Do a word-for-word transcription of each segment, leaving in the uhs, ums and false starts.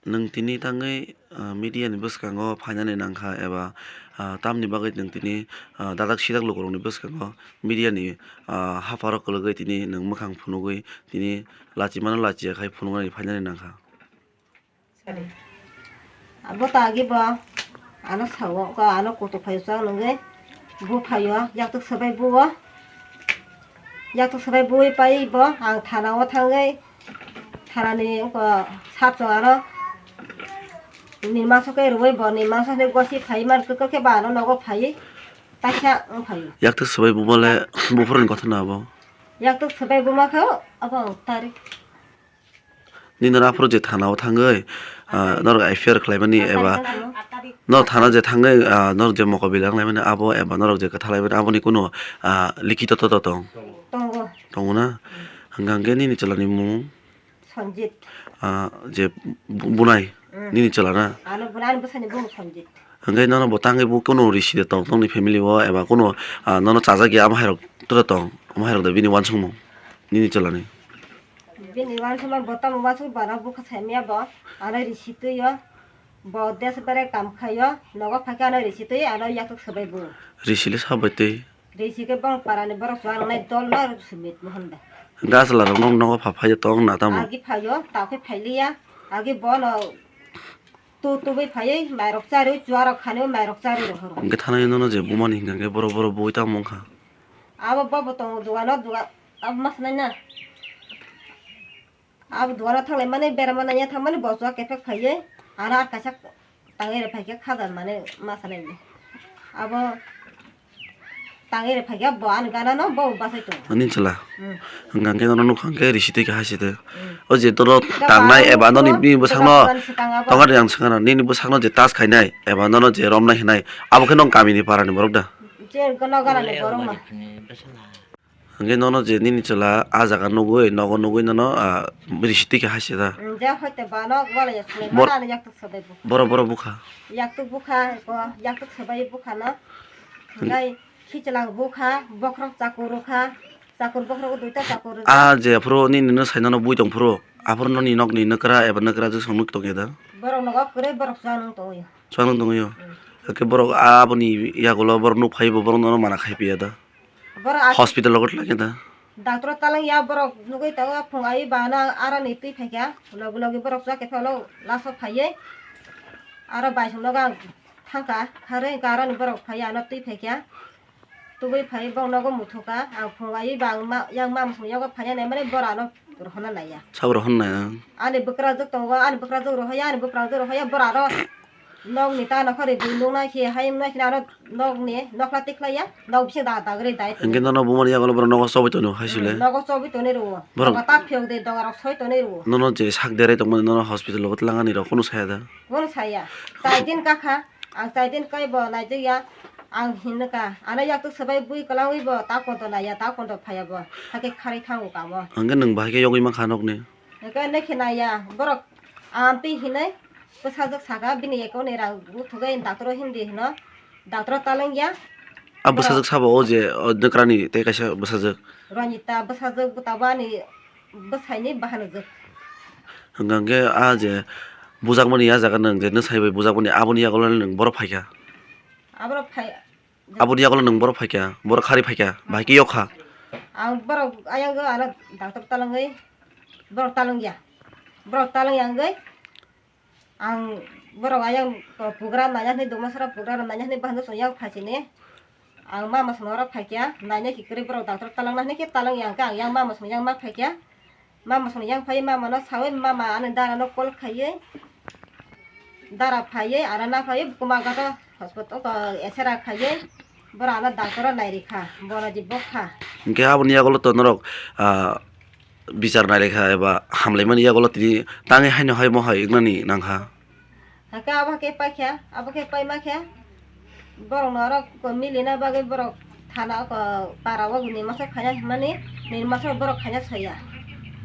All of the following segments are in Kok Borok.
Nwng tini tangwi, ah, media ni bwskango phainani nangkha eba, ah, tamni bagwi nwng tini, ah, dadak sidak lukurokni bwskango media ni, ah, hapharo kwlwgwi tini nwng mwkhang phunugwi tini lachimano lachiya khai phunuknani phainani nangkha. Abo ta agi bo ano sao, ko ano kutuk phai chwng nungwi bo phaio, yaktuk swbai bo o, yaktuk swbai bo pai bo ang thana o thangwi thanani wngkha sap chwng ano ni masa khe rwui bo ni masa ni gosi phai man khe ba ano nogo phai taisa wng phai. Yaktuk swbai bo bole buphuruni kotha no abo. Yaktuk swbai bo ma khe abo ang tari. Nini norok aphuru je thana o thangwi, ah, norok F I R khlaimani eba norok thana je thangwi, ah, norok je mokobila wnglaimani abo eba norok je kwtha laimani aboni kunu, ah, likhito to tong? Tongo. Tongo na? Hwnkha hwnkhe nini chwla ni mung? Sanjit. Ah, je bu-, bunai, mm, nini chwla na? Ano bunai bwsani bung Sanjit. Hwnkhe nono bo tangwi bo kunu risi de tong tongni family o eba kunu, ah, nono chajak ya amo hairok tura tong? Amo hairok de bini uansukmung nini chwla ni? Bini uansukma bo tamo uansuk bara bukha saimaya bo, ano risi twi o, bo des bere kam khai o, nogo phai khe ano risi twi ano yaktuk swbai bo. Risi le sabai twi? Risi khe bong parani borok chwla rwnai dol no sumit mohon bai. Hwnkhe a chwla rok nogo pha phai tong na tamo? Agi phai o, ta khe phai liya, agi bono tu tubui phaiwi mairok charwi chuarok khanwi mairok charwi rohoro. Hwnkhe thana nono je bumani hwnkha khe borok borok bui tamo wngkha? Abo bobo tongo dogano doga abo ma sanai na. Abo dogano thanglaimani berama naiya thangmani bo chwla kephek phaiwi aro a kaisa tangwi rw phaikhe khajan mani ma sanai ni. Abo tangwi rw phaikhe bo ani gana no bo bachai tongo. Ani chwla. Hmm. Hwnkha khe nono nukha khe risi twi khe hai se de. Hmm. O je toro tangnai eba noni bini bwsakno tongo de ang swkang abo. Tongo de ang swkang nini bwsakno je tas khainai eba nono je romnai hinai abo khe nong kamini parani borok da? Je gana gana ni borok ma. Hwnkhe nono je nini chwla ah jaga nugwi nogo nugwi nono, ah, risi twi khe hai se da? Hmm, je hoite ba no wala ya swlai bor-, ma ano yaktuk swbai bukha. Borok borok bukha. Yaktuk bukha ko yaktuk swbai bukha no. Hwnkhe khichwlang bukha, bokhorok chakur rwkha, chakur bokhorok duita chakur rwkha. Ah, je aphuru nini no sai nono bui tong phuru, aphuru noni nokni nokra eba nokra jwk song nuk tong ya da? Borok nogo kwrwi borok chwng nuk tongwi. Chwng nuk tongwi o. Hmm. Hwnkhe borok aboni yagulo borok nuk phai bo borok nono mana khai piya da? Borok a- Hospital logot lagi da? Doctor taleng ya borok nugwi tongo phung ai ba na aroni twi phaikha logi logi borok chwla khe phano laso phaiwi aro bai song nogo ang thangkha kharwi hwnkhe aroni borok phaiya ano twi phaikha. Tubui phai bok nogo muthukha, ang phungai bang ma, yang ma muthung yago phaiya naimani bora no rohorna naiya. Sabo rohorna naiya. Ani bwkrajwk tongo, ani bwkrajwk rohoya, ani bwkrajwk rohoya, bora no nokni ta nokha ri bui nuknai khe, hai wngnai khe aro nokni nokla tikhlaiya, nok bising da dagri dai. Hwnkhe nono bumani yago borok nogo chobwi tongo hai sile. Nogo chobwi tonwi rwo. Borok. Nogo ta phiyok de doga rok soi tonwi rwo. Nono je sak derai tongmani nono hospital logo twlangani rok kunu saya da? Kunu saya. Chai din kakha. Ang chai din kai bo naijak ya, ang hinwi ka, ano yaktuk swbai bui kwlangwi bo ta konto naiya, ta konto phaiya bo, hakhe kharwi thango kamo. Hwnkhe nwng bahai khe yogwi mankha nokni? Hwnkhe nokhe naiya, borok amtwi hinwi bwsajwk saka, bini account ni rang buthugwi doctor o himdi hino, doctor o talwng ya. A bwsajwk sabo o je, o nokrani tei kaisa bwsajwk? Ronita bwsajwk bwtabo ani bwsaini bahanajwk. Hwnkha hwnkhe a je bujakmani a jaga nwng je nwsai bai bujakmani aboni yagulo nwng borok phaikha. Aborok phai. Aboni yagulo nwng borok phaikha, borok kharwi phaikha, bahai khe yokha. Ang borok ayang go ano doctor talangwi borok talangya. Borok talangya wngwi Ang borok ayang pugra nanya hwnwi duma sara pugra nanya hwnwi bahan song yang phaisini. Ang mama song oro phaikha, naina kikwrwi borok doctor talangna hwnwi khe talangya hwnkhe ang yang mama song yang ma phaikha. Mama song yang phai mama no sawi mama ani dara no call khaiwi dara phaiwi ana na phaiwi kuma gata hospital ko esera khaiwi. Borok ano doctor o nairikha, bono je bokha. Hwnkhe aboni yagulo to norok, ah, bichar nairikha eba hamlaimani yagulo tini tangwi haino hai mohai wngnani nangkha. Hakhe abo khe paikha, abo khe paimakhe borokno oro milina bagwi borok thana o para o ni masa khaina hwnmani, nini masa borok khaina soya.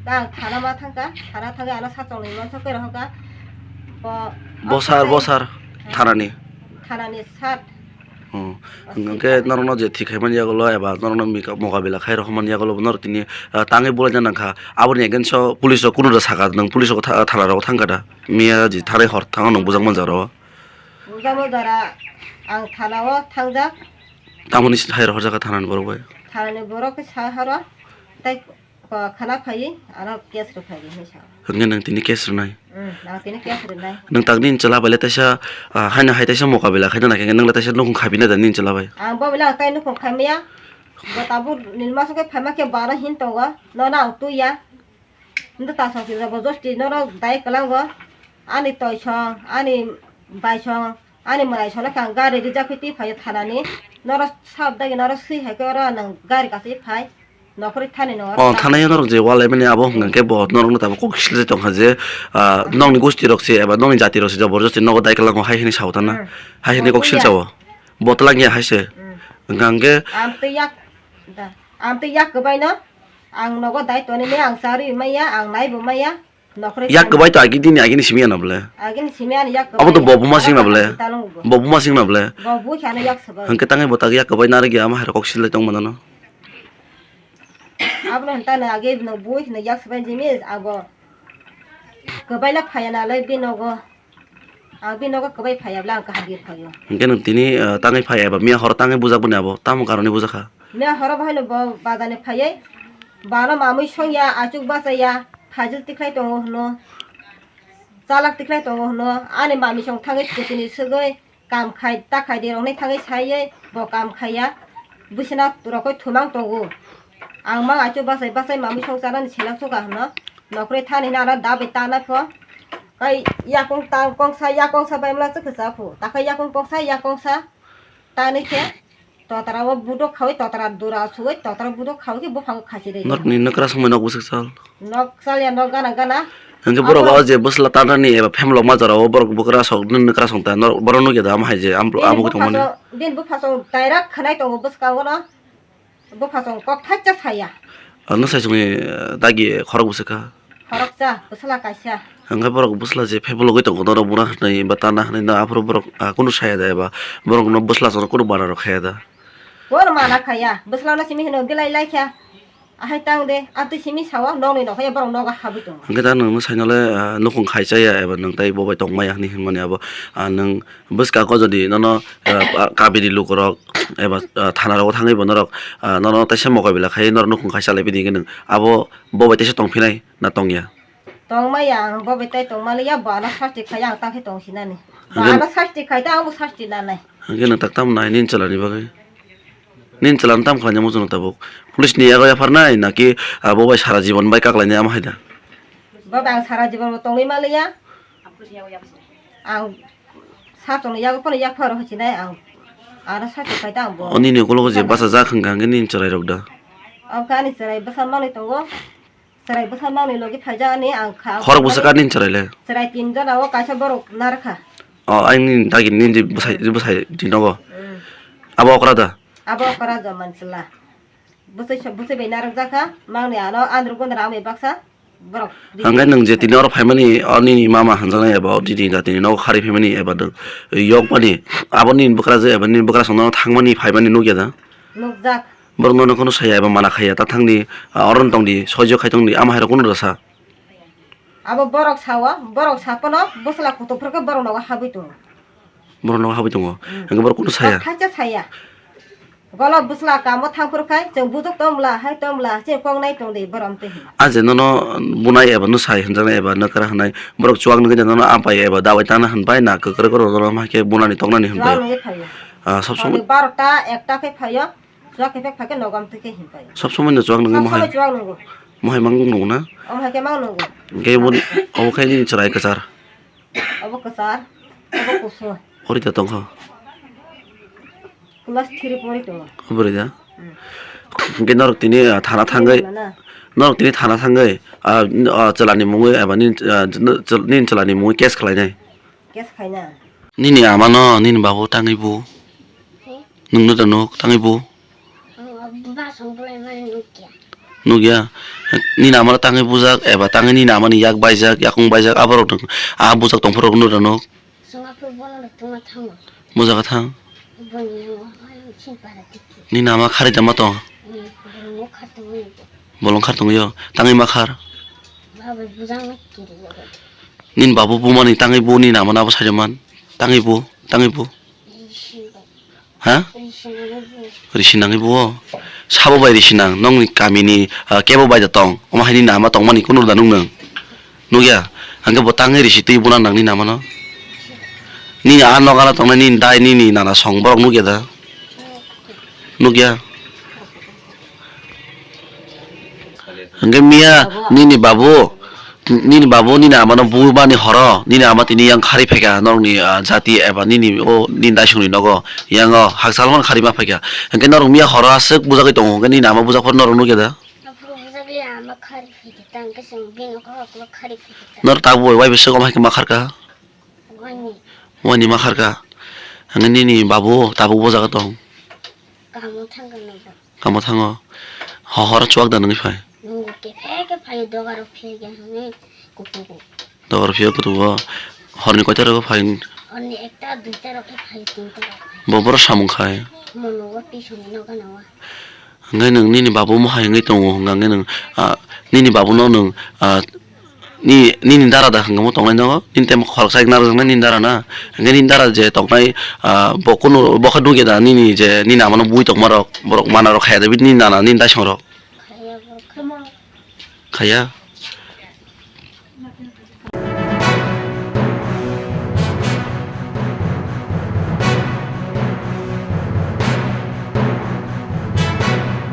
Ang thana ma thangkha, thana thangwi ano sachwng ni masa khe rohorkha. Bo, bosar, bosar, thanani. Thanani sat. Oh, hwnkhe norokno je thik khaimani yagulo eba norokno mika-, mokabila khai rw hwnmani yagulo norok tini, ah, tangwi bulaina nangkha. Aboni against o police rok kunu da sakha, nwng police rok tha-, thana rogo thangkha da? Miya je thanai hor thango nwng bujak manjak rogo. Bujak manjak ra, ang thana o thangjak. Tamoni hai rohorjak kha thanani borok bai? Thanani borok khe sa horo, tei Ko khana phaiwi ano case rw phaiwi hinwi sa. Hwnkhe nwng tini case rwnai? Hmm, ang tini case rwnai. Nwng tak nini chwla bai le teisa, ah, haino hai teisa mokabila khaina nai khe nwng le teisa nukhung khaipina da nini chwla bai? Ang bo belai ang tai nukhung khaimaya. Bo tabuk nini masuk khe phaima khe bo ano hin tongo. Nono ang twi ya. Hintu ta song si jabo josti nono dai kwlango. Ani toi song, ani bai song. Ani mwrai sona khe ang gari rijak phi twi phaio thanani. Norok sab dagi norok swi hai khe oro nwng gari kasui phai. Nokhorwi thani no oro. Oh, thanai norok je wal emani abo hwnkha khe bo norokno tabuk kok sil tongkha je, ah, nokni gosti rok se eba nokni jati rok se jabor josti nogo dai kwlango hai hwnwi sao tana. Hmm. Hai hwnwi kok sil sao. Bo twlang ya hai se. Hmm. Hwnkha hwnkhe. Ang twi yak da. Ang twi yak kwbai no. Ang nogo dai toni me ang charwi maya, ang nai bo maya. Yak kwbai to agi dini agini simi ano bole. Agini simi ano yak kwbai. Abo to bo buma sing na bole. Bo buma sing na bole. Bo bu khana yak sabai. Hwnkhe tangai bo tak yak kwbai narwk ya ama hai rok kok silai tong mano. Abo no tana agi no bu khana yak sabai jimis abo. Kwbai la phaya na lai binogo. Ang binogo kwbai phaya bla ang kaham bir phaio. Hwnkhe nwng tini, ah, tangai phaya eba miya horo tangai bujak boni abo tamo karoni bujak kha. Miya horo bo haino bo bazar ni phaiwi, bo ano mamwi songya, achuk bachaya, phajil tikhlai tongo hwno, chalak tikhlai tongo hwno, ani mami song thangwi scooty ni swgwi kam khai ta khai di rok nai thangwi saiwi bo kam khaiya, bwswna rokoi thumang tongo. Ang mang achuk bachai bachai mamwi song chanani selak suka hwno, nokhorwi thani hwnwi ano da bai ta nai pho, kai yakung tang kongsa yakung sa bai mla chwkha cha phu, ta khai yakung kongsa yakung sa ta nai khe. Totra o budok khawi, totra dura suwi, totra budok khawi khe buphang khachi ri. Norokni nokra songmai nok bwswk chal. Nok chal ya, nok gana gana. Hwnkhe borok o je bwsla tanani eba phemlok ma jora o borok bwkrasong nokra song ta norok borok nukya da ama hai je abo khe tongmani. Bini buphasong direct khwnai tongo bwskango no. Buphasong kok thaisa saya. Ano sai songni dagi khorok bwswk kha. Khoroksa, bwsla kaisa. Hwnkhe borok bwsla je phebulogwi tongo, norok buna hwnwi ba tana hwnwi no aphuru borok, ah, kunu saya da eba borokno bwsla chwngno kunu bana rok khaya da. Bono mana khaya, bwslano simi hwno belai lai kha. Ahai tang de, amtwi simi sao, nokni nokha ya borok nogo habwi tongo. Hwnkhe da nwngno saino le, ah, nukhung khai chaya eba nwng tai bo bai tong maya hwnwi hwnmani abo, ah, nwng bwskango jodi nono, ah, kabini lukurok eba, ah, thana rogo thangwi bo norok, ah, nono teisa mokabila khai norok nukhung khai chalai bini hwnkhe nwng abo bo bai teisa tong phinai na tong ya? Tongmaya ang bo bai tai tongmaliya, bo ano sasti khai ang ta khe tong sinani. Bo ano sasti khai ta ang bo sasti nanai. Hwnkhe nwng tak tamo nai nini chwlani bagwi? Nini chwlano tamo khlaina muchungno tabuk? Police ni yago yapharnai naki, ah, bo bai sara jibon bai kaklainai amo hai da? Bo bai ang sara jibon bo tongwi maliya. Ang sa chwngno yago phano yak pharo hochinai ang. Ano sasti khai ta ang bo. O nini ukologo je bachajak hwnkha hwnkhe nini chwrairok da? Omo khe ani chwrai bwsa manwi tongo. Chwrai bwsa manwi logi phaijak ani ang kha. Khorok bwswk ani chwrai le? Chwrai tin jona o kaisa borok narwkha. O, ani dagi nini bwsai, bwsai tinogo. Hmm. Abo okra da? Abo okra da manswla. Bwsai so, bwsai bai narwkjak kha, mangni ano andro gondra amai baksa borok. Hwnkhe nwng je tini oro phaimani, o nini mama hwnjaknai eba o nini jatini nogo kharwi phaimani eba nwng yokmani, abo nini bwkrajwk eba nini bwkrasongno thangmani phaimani nukya da? Nukjak. Borok nono kheno saya eba mana khaya, ta thangni, ah, oro tongdi, soijo khai tongdi, ama hai rok kunu da sa? Abo borok sao, borok sa phano bwsla kutuk phwrwkhe borok nogo habwi tongo. Borok nogo habwi tongo? Hmm. Hwnkhe borok kunu saya? Kok thaisa saya. Golo bwsla kamo thang phwrwk khai, chwng bujok tong bwla, hai tong bwla, chini kok nai tong di, borok amtwi hino. A je nono bunai eba no sai hwnjaknai eba nokra hwnai, borok chuwak nungwi nono ampai eba dawai tana hwnbai na kwkrwk oro nono ma khe bunani toknani hwnbai? Chuwak nungwi phaio. Ah, sob somoi. Hwnwi barota, ekta khe phaio. Chuwak khe phek phakhe nogo amtwi khe hinpai. Sob somoi no chuwak nungwi mohai? Sob somoi chuwak nungo. Mohai mang nungo na? Omo hai khe mang nungo. Hwnkhe obo, obo khe nini chwrai kwchar? Obo kwchar, obo kusung. Ori da tongkha? Class three pori tongo. Obori da? Hmm. Hwnkhe norok tini, ah, thana thangwi, norok tini thana thangwi, ah, n-, ah, chwlani mungwi eba nini, ah, nini chwlani mungwi case khlainai? Case khaina. Nini ama no nini babu tangwi bu? Nwng no da nuk tangwi bu? Nukya. Nini ama no tangwi bujak eba tangwi nini ama ni yak baijak, yakung baijak, aborok nwng a bujak tongphuru rok no da nuk? Bujak thang? Nini ama khari tama tong? Bolong khar tongwi yo. Tangwi ma khar? Nini babu bumani tangwi bo nini ama no abo saijaman? Tangwi bo, tangwi bo. Ha? Risi nangwi bo. Sabo bai risi nang. Nongni kamini, ah, kebo bai da tong. Omo hai nini ama tongmani kunu da nung nung. Nukya? Hangke bo tangwi risi twi buna nang nini ama no. Nini a nokara tongnai nini dai nini nana song borok nukya da? Nukya? Hingke miya nini babu, nini babu nini amano bumani horo, nini ama tini yang khari phaikha norokni, ah, jati eba nini o nini daisongni nogo, yang o hakchal mano khari ma phaikha. Hingke norok miya horo aswk bujagwi tongo, hingke nini ama bujak phano norok nukya da? Aphuru bujagwi ama khari phaikha, tang khe chwng bini ukulok ukulok khari phaikha. Norok tabuk bai bai bwswk omo hai khe ma kharkha? Wani. Wani ma kharkha? Hingke nini babu tabuk bujagwi tong? Kamo thangkha nokbar. Kamo thango. Ho-, horo chuak da nungwi phai? Nungo kephe kephe phaio, dogaro phiyokya hwnwi kutugo. Dogaro phiyo kutugo. Horni koita rogo phai? Horni ekta, duita rok khe phaio, tinta rok. Bo boro samung khai? Mono o tisoni nogo nogo. Hwnkhai nwng nini babu mohai wngwi tongo, hwnkhai nwng, ah, nini babuno nwng, ah, Ni, nini dara da hwnkhai bo tongnai nogo, nini tei khoroksa narwkjaknai nini dara na. Hwnkhe nini dara je tongnai, ah, bo kunu, bo khe nukya da nini je nini amano bui tongmarok, borok manarok khaya da bini nini nana nini daisongrok? Khaya.